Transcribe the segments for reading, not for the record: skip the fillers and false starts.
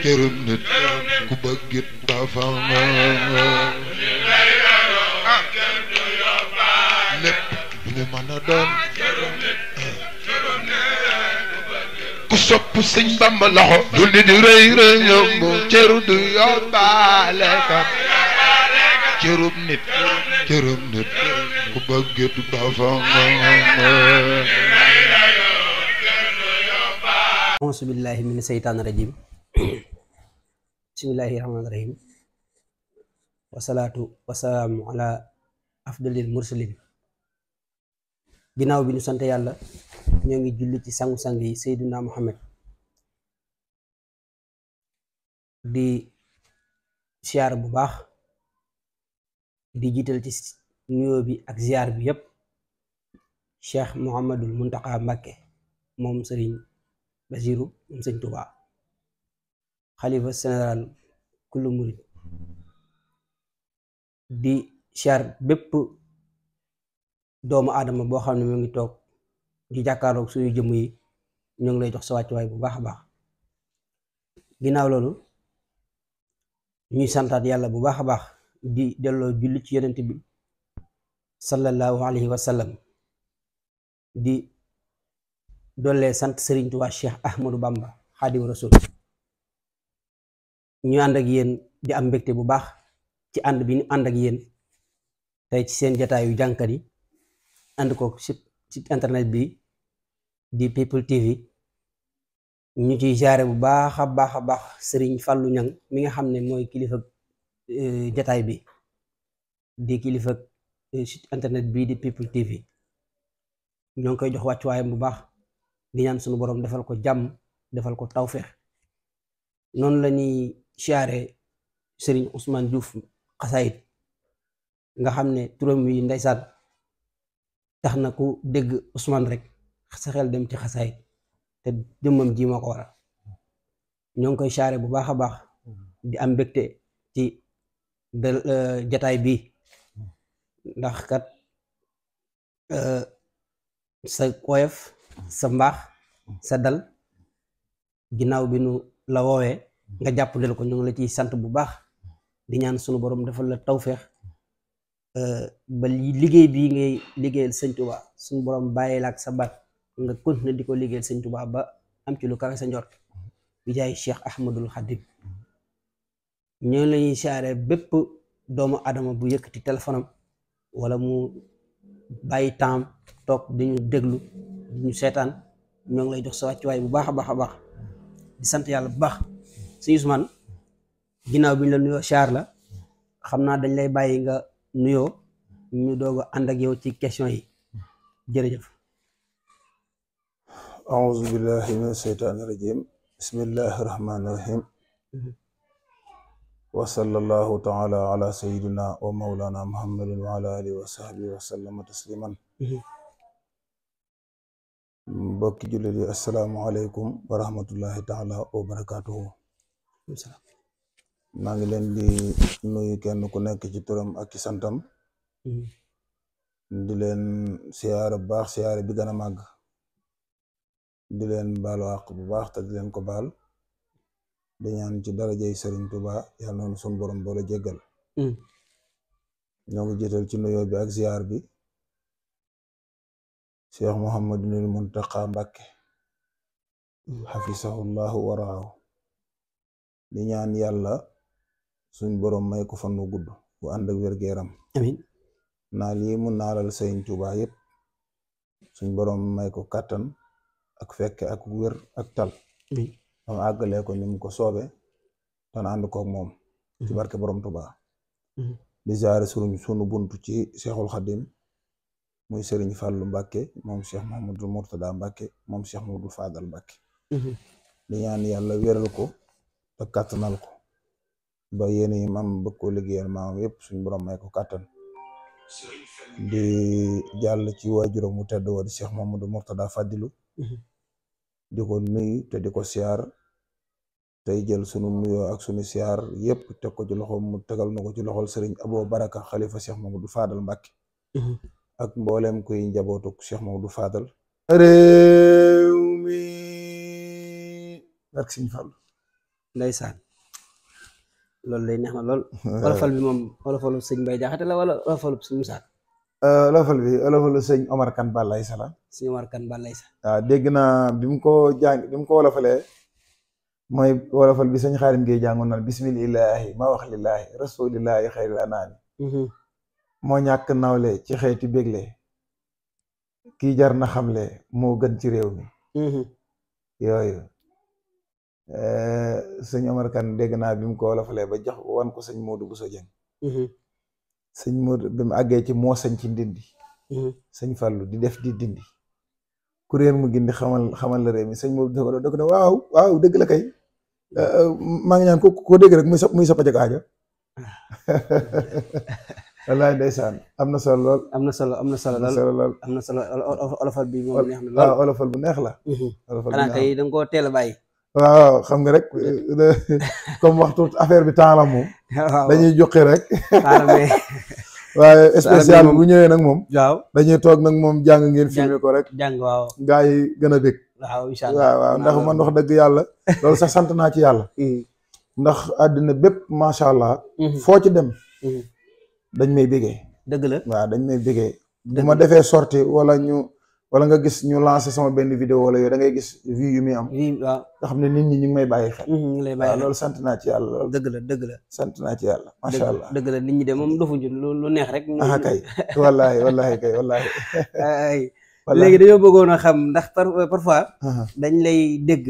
cërëm nit ku bëggit dafa lépp bu mu mën a doon ku sopp sëñ Bamba loxo du li di rëy rëyam cëru du yóbbaale ka cërëm nit ku bëggit dafa auzu billahi mina seytaani rajim bismillahi rahmaani rahim wasalaatu wasalaamu ala afdalil mursalin ginnaaw bi ñu sant yàlla ñoo ngi julli ci sangu-sang yi Seydina Muhammad di siyaar bu baax di jiital ci nuyoo bi ak ziyaar bi yépp Cheikh Mouhamadul Muntaqa Mbàkke moom Sëriñ Basiru moom Sëñ Tuubaa xalifa général kullu murid di siyaar bépp doomu aadama boo xam ne mu ngi toog di jàkkaaroog suñu jëmm yi ñoo ngi lay jox sa wàccuwaay bu baax a baax ginnaaw loolu ñuy santaat yàlla bu baax a baax di delloo julli ci yonent bi sallallahu alayhi wa sallam di dollee sant Sëriñ Tuubaa Cheikh Ahmadou Bamba Xaadimu Rasuul ñu ànd ak yéen di am mbégte bu baax ci ànd bi ñu ànd ak yéen tey ci seen jataayu jànkat yi ànd ko ci internet bi di People TV ñu ciy jaare bu baax a baax a baax Sëriñ Fàllu Ñang mi nga xam ne mooy kilifa jataay bi di kilifa ci internet bi di People TV ñoo ngi koy jox wàccuwaayam bu baax di ñaan sunu borom defal ko jàmm defal ko tawfeex noonu la ñuy siyaare Sëriñ Ousmane Diouf xasaayit nga xam ne turam wi ndeysaan tax na ku dégg Ousmane rek sa xel dem ci xasaayit te jëmmam ji moo ko waral ñoo ngi koy siyaare bu baax a baax di am mbégte ci jataay bi ndax kat sa woyof sa mbaax sa dal ginnaaw bi nu la woowee nga jàppandel ko ñu ngi la ciy sant bu baax di ñaan sunu borom defal la tawfeex ba liggéey bii ngay liggéeyal Sëñ Tuubaa sunu borom bàyyi la ak sa baat nga continuer di ko liggéeyal Sëñ Tuubaa ba am ci lu kawe sa njort bi jaay Cheikh Ahmadul Xadim ñoo ngi lañuy siyaare bépp doomu adama bu yëkkati téléphone am wala mu bàyyi temps toog di ñu déglu di ñu seetaan ñoo ngi lay jox sa wàccuwaay bu baax a baax a baax di sant yàlla bu baax Sëñ Ousmane ginnaaw bi ñu la nuyoo siyaar la xam naa dañ lay bàyyi nga nuyoo ñu doog a ànd ak yow ci question yi jërëjëf. auzu billahi min sheytaani rajim bismillahi rahmaani rahim wa sallallahu taala ala sayidina wa maulana muhammadin wa ala alihi wa sahbihi wa sallama tasliman mbokki jullit yi assalaamu aleykum wa rahmatullahi taala wa barakatuhu maa ngi leen di nuyu kenn ku nekk ci turam ak ci santam di leen siyaara bu baax siyaara bi gën a màgg di leen baalu àq bu baax te di leen ko baal di ñaan ci darajay Sëriñ Tuubaa yàlla noonu sun borom boole jéggal ñoo ngi jiital ci nuyoo bi ak ziyaar bi Cheikh Mouhamadul Muntaqa Mbàkke xafisahullahu waraahu di ñaan yàlla suñ borom may ko fan wu gudd bu ànd ak wér-gu-yaram amiin naa lii mu naalal Sëriñ Tuubaa yépp suñ borom may ko kàttan ak fekke ak wér ak tal am àggalee ko ni mu ko soobe tan ànd kook moom ci barke borom Tuubaa di jaare sunu buntu ci Cheikhul Xadim muy Sëriñ Fàllu Mbàkke moom Cheikh Mahamadul Murtada Mbàkke moom Cheikh Mahamadul Fadal Mbàkke di ñaan yàlla wéral ko te kàttanal ko ba yéen yi mam bëgg ko liggéeyal maam yépp suñ borom may ko kàttan di jàll ci waajuram mu tedd wa di Cheikh Mahamadul Murtada Fadilu di ko nuyu te di ko siyaar tey jël sunu nuyoo ak sunu siyaar yépp teg ko ci loxo mu tegal na ko ci loxol Sëriñ Abo Baraka xalifa Cheikh Mahamadou Fadal Mbàkke ak mboolem kuy njabootu Cheikh Mahamadou Fadal réew mi ak Sëriñ Fallu ndeysaan loolu lay neex na lool. olofal bi moom olofalu sëñ Mbay Jaxate la wala olofalu sëñ Musaa olofalu sëñ Omar Kan Balaay Sa la. sëñ Omar Kan Balaay Sa. waaw dégg naa bi mu ko wolofalee mooy wolofal bi sëñ Xaadim Géey jàngoon naan bismillahi ma wax lillahi rasulillahi xayril anaami moo ñàkk nawle ci xeeti bégle kii jar na xamle moo gën ci réew mi yooyu sëñ Omar Kan dégg naa bi mu ko wolofalee ba jox wan ko sëñ Moodu Buso Jeng sëñ Moodu bi mu àggee ci moo sañ ci ndindi sëñ Fallu di def di dindi kuréel mu gindi xamal la réew mi sëñ Moodu da ko ne waaw dëgg la kay maa ngi ñaan ko dégg rek muy sa pajak aajo wallaay ndeysaan am na solo lool am na solo lool am na solo olofal bi moom neex na lool. waaw olofal bu neex la. olofal bu neex xanaa kay da nga koo teel a bàyyi. waaw xam nga rek comme waxtu affaire bi temps la moom. dañuy joxe rek. waaye spécial bu ñëwee nag moom. waaw dañuy toog nag moom jàng ngeen filmé ko rek. jàng waaw. gaa yi gën a bég. waaw incha allah waaw ndax man wax dëgg yàlla. loolu sax sant naa ci yàlla. ndax àddina bépp macha allah. foo ci dem. dañ may bégee. dëgg la waaw dañ may bégee. bu ma defee sorti wala nga gis ñu lancé sama benn vidéo wala yooyu da ngay gis vues yu muy am. waaw nga xam ne nit ñi ñu ngi may bàyyi xel. ñu ngi lay bàyyi xel loolu sant naa ci yàlla loolu. dëgg la sant naa ci yàlla macha allah. dëgg la nit ñi de moom dofuñu lu neex rek. kay wallaahi kay wallaahi. léegi dañoo bëggoon a xam ndax parfois. dañ lay dégg.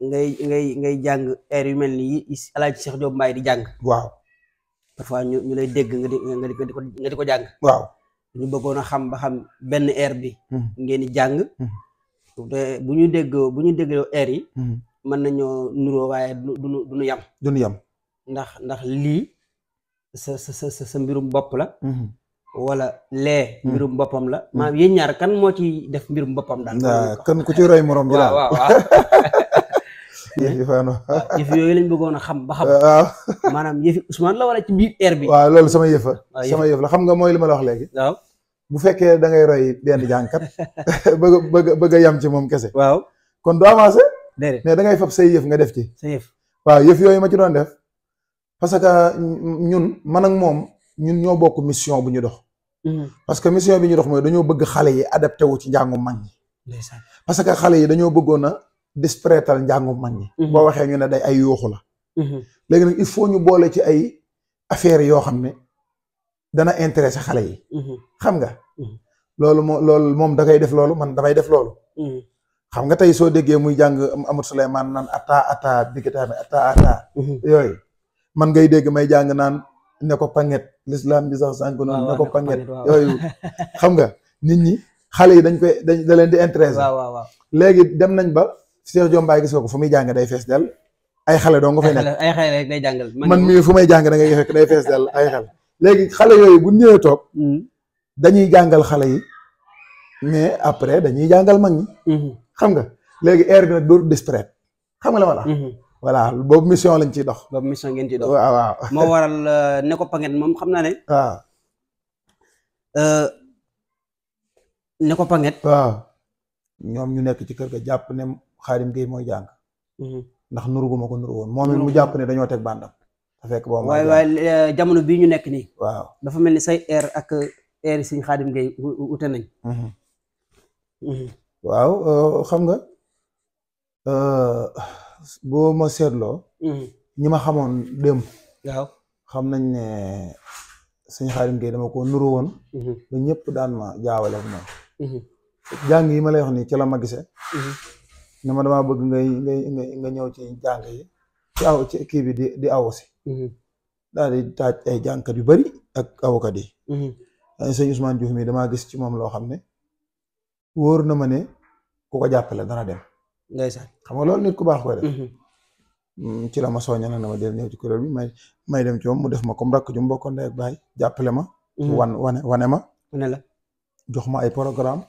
ngay jàng air yu mel ni Alaaji Cheikh Diop Mbaye di jàng. waaw. parfois ñu lay dégg nga di ko jàng. waaw. ñu bëggoon a xam ba xam benn air bi. ngeen di jàng. te bu ñu déggoo air yi. mën nañoo nuroo waaye du yam. du yam. ndax lii sa mbirum bopp la. wala lee mbirum boppam la. maanaam yéen ñaar kan moo ci def mbirum boppam daal. kan ku ci roy morom ji daal waaw. yëf yooyu lañ bëggoon a xam ba xam. waaw maanaam yëfi Ousmane la wala ci biir air bi. waaw loolu sama yëf la xam nga mooy li ma la wax léegi. waaw bu fekkee da ngay roy benn jàngkat bëgg a yam ci moom kese. waaw kon du avancé. déedéet mais da ngay fab say yëf nga def ci. sa yëf waaw yëf yooyu ma ci doon def parce que ñun man ak moom ñun ñoo bokk mission bu ñu dox. parce que mission bi ñu dox mooy dañoo bëgg xale yi adapté wu ci njàngu mag ñi. parce que xale yi dañoo bëggoon a dispretal njàngu mag ñi. boo waxee ñu ne day ay yuuxu la. léegi nag il faut ñu boole ci ay affaires yoo xam ne dana intéressé xale yi. xam nga. loolu moom da koy def loolu man damay def loolu. xam nga tey soo déggee muy jàng Amadou Souleymane naan ata bigitaami ata yooyu man ngay dégg may jàng naan ne ko panget l'islam bi sax sànq noonu ne ko panget yooyu xam nga nit ñi xale yi da leen di intéressé. waaw léegi dem nañ ba Cheikh Diop Mbaye gis nga ko fu muy jàng day fees del ay xale doo nga fay nekk ay xale rek day jàngal. man mii fu may jàng da ngay fekk day fees del ay xale léegi xale yooyu bu ñëwee toog dañuy jàngal xale yi mais après dañuy jàngal mag ñi. xam nga léegi air bi nag dootu distraite xam nga la wala. voilà boobu mission lañ ciy dox. boobu mission ngeen ciy dox. waaw moo waral ne ko panget moom xam naa ne. waaw. ne ko panget. waaw ñoom ñu nekk ci kër ga jàpp ne Xaadim Gueye mooy jàng. ndax nuru gu ma ko nuru woon moom it mu jàpp ne dañoo teg bandam. te fekk boobu waaye jamono bii ñu nekk nii. waaw dafa mel ni say air ak air yi Sëñ Xaadim Gueye ute nañ. waaw xam nga boo ma seetloo. ñi ma xamoon démb. waaw xam nañ ne Sëñ Xaadim Gueye dama ko nuru woon. ba ñëpp daan ma jaawale ak moom. jàng yi ma lay wax nii ci la ma gisee. ne ma damaa bëgg nga ñëw ci jàng yi. ci kii bi di awu si. daal di taaj ay jàngkat yu bari ak awukat yi. sëñ Ousmane Diouf mi damaa gis ci moom loo xam ne wóor na ma ne ku ko jàppale dana dem. ndeysaan xam nga loolu nit ku baax koy def. ci la ma soññal na ma del ñëw ci kuréel bi may dem ci moom mu def ma comme rakk ju mu bokkoon ndey ak baay jàppale ma. wane ma. ne la jox ma ay programme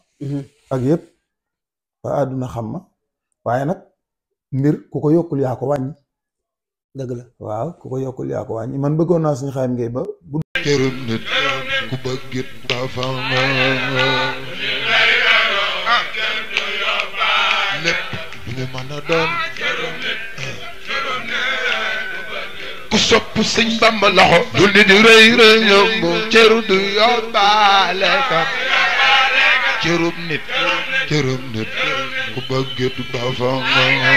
ak yëpp ba àdduna xam ma waaye nag mbir ku ko yokkul yaa ko wàññi. dëgg la waaw ku ko yokkul yaa ko wàññi man bëggoon naa Sëñ Xaadim Gueye ba bu cërëm nit ku bëggit dafa lépp lu mu mën a doon sopp sëñ Bamba loxo du li di rëy rëyam cëru du yóbbaale ka cërub nit ku bëgg ba fa nga